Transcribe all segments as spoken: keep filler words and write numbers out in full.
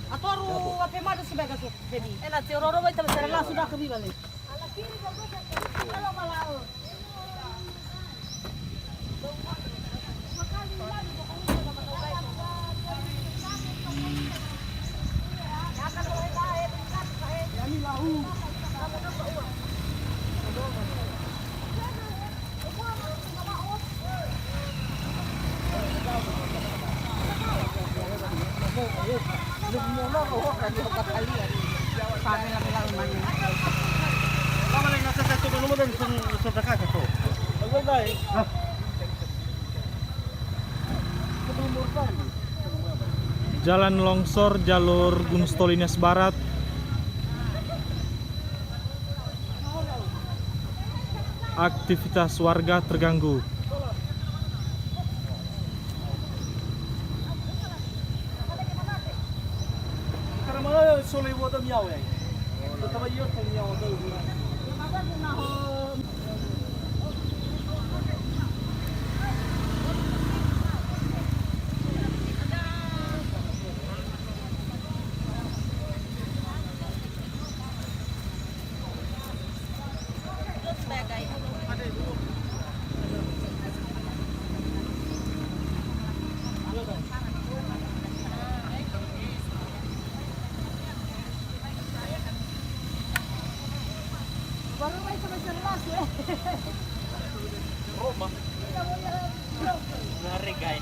Atoru ape madu sebagai so, jadi. Ena teororo ita bicara langsung dah ke bibale. Jalan longsor jalur Gunung Stolines Barat. Aktivitas warga terganggu. Baru main sama-sama masuk, eh. Roma. Ngaregai.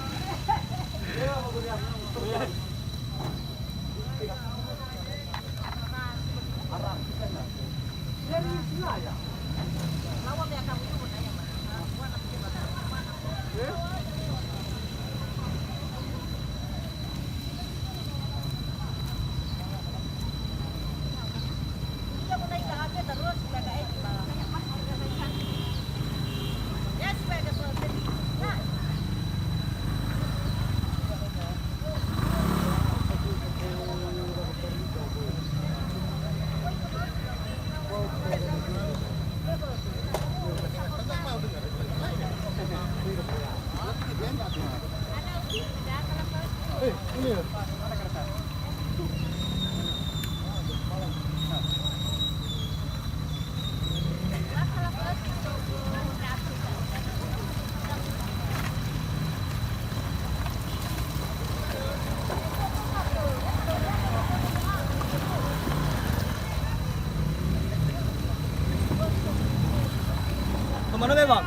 Kemana memang?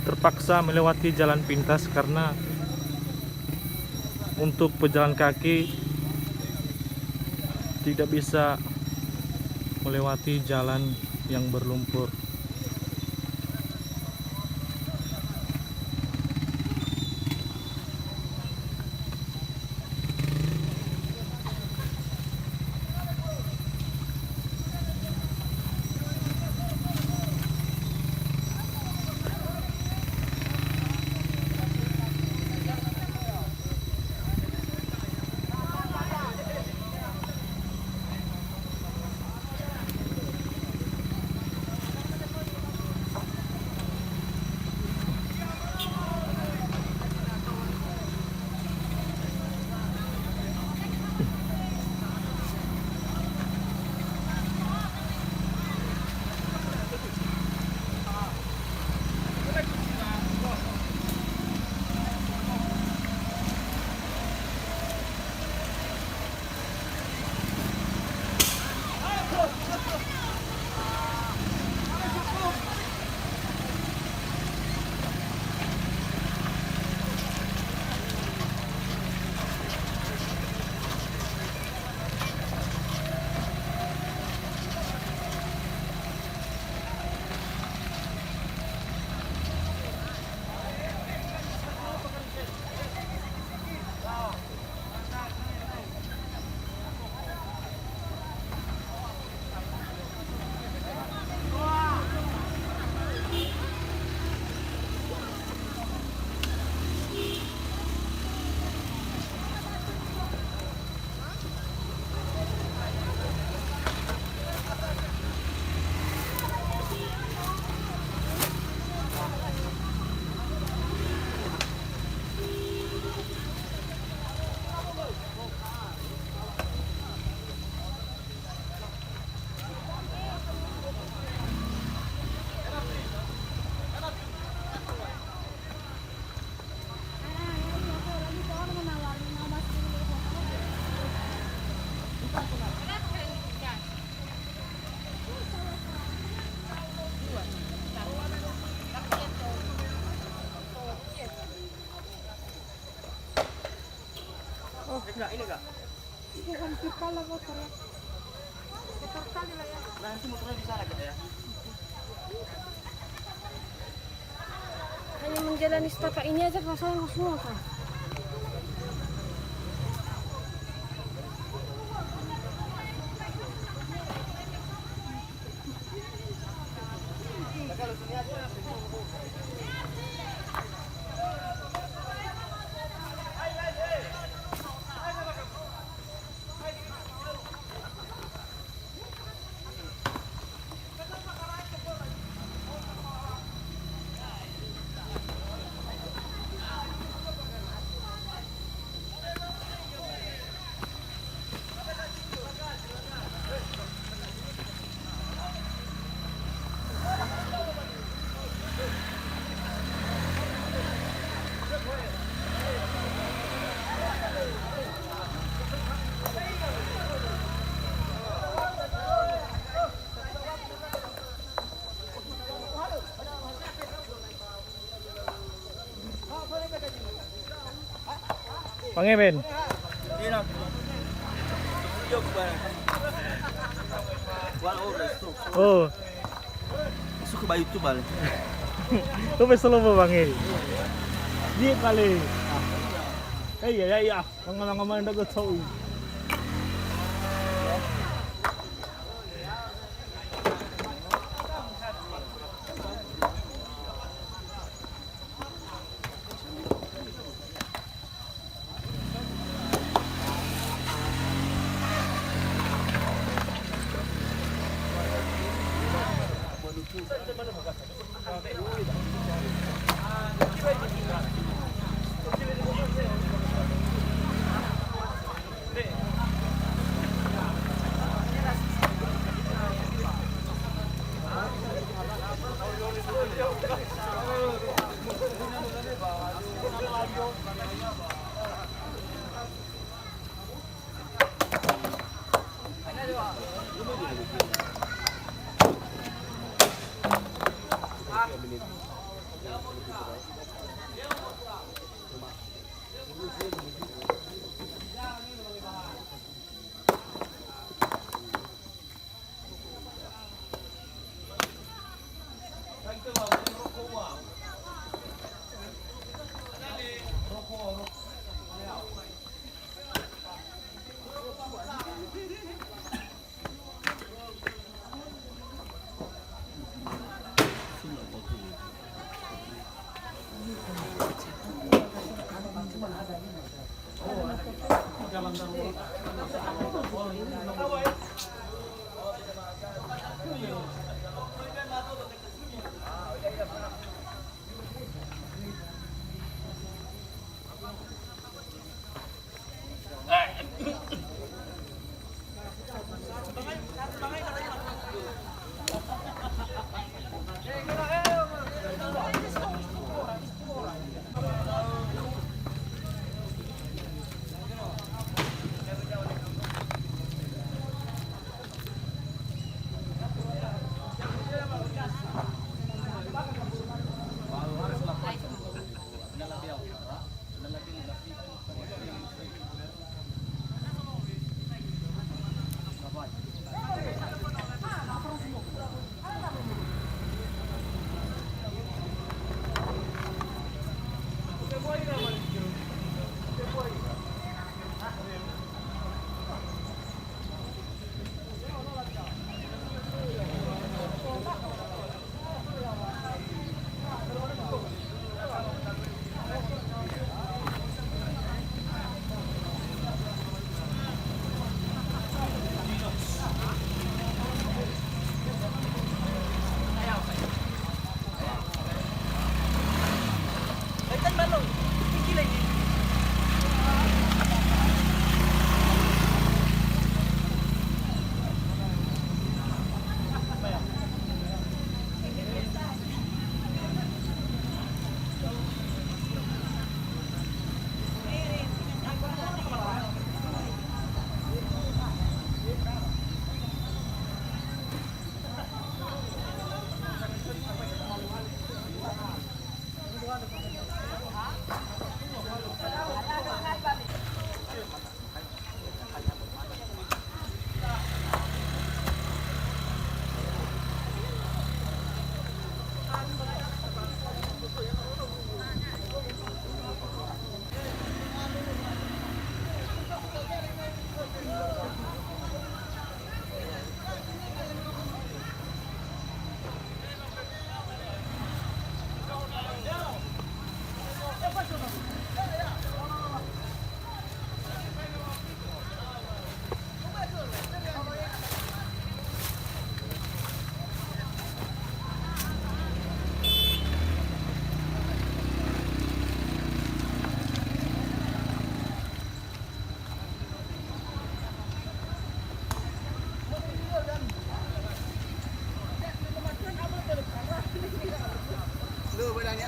Terpaksa melewati jalan pintas karena untuk pejalan kaki tidak bisa melewati jalan yang berlumpur. Nah, ini, Kak. Itu hampir kalah motor, ya. Motor kali lah, ya. Nah, itu motornya di sana, Kak, ya. Hanya menjalani setapak ini aja perasaan kosong, Kak. Pangeben. Oh. Masuk ke YouTube, Bal. Tuh, besok lo, Bang Eri. Dia kali. Eh, iya, iya, iya. Ngomong-ngomong, ndak tahu.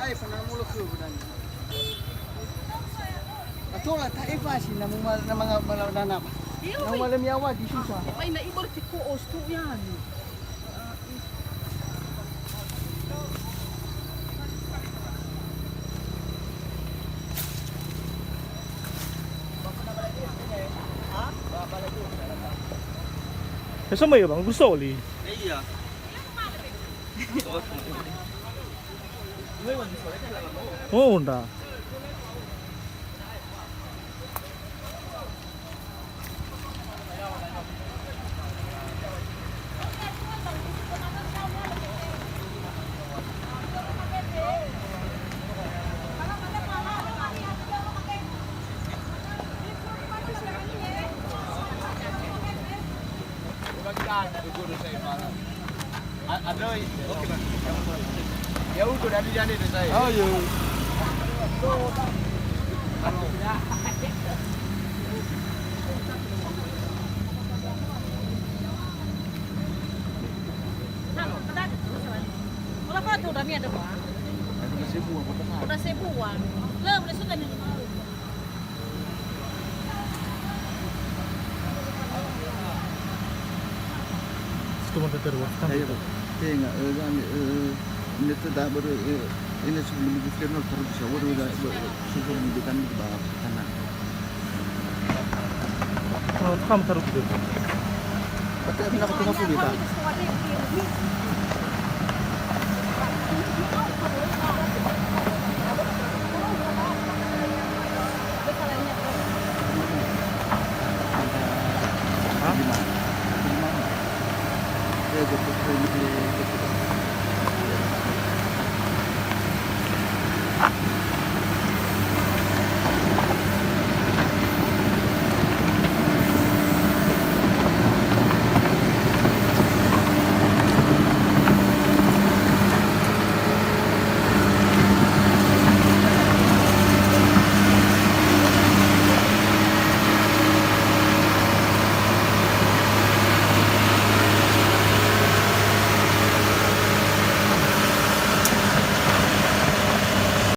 Ai, pernah mulu ke, budan. Atola, tak efasi, namu mal-, nama nga-, malam dana, Pak. Iya, Namu Pak. Malam yawa di susah. Pak, ina ibor tiko ostu ya, ni. Eh, sama ya, Bang? Gusoli. Iya. Oh, nda. Ayo. Kalau kau tu udah mi ada apa? Udah sebuah. Udah sebuah. Lah, udah sudah ni. Cuma teter waktu. Ayo, Pak. Tenga, eh, kami, eh, ini tu tak baru, eh, ini sebelum di Firno terus bisa baru dah, baru sudah menunjukkan di bawah tanah. Oh, kamu taruh dulu. Betul, kenapa tu masuk kita?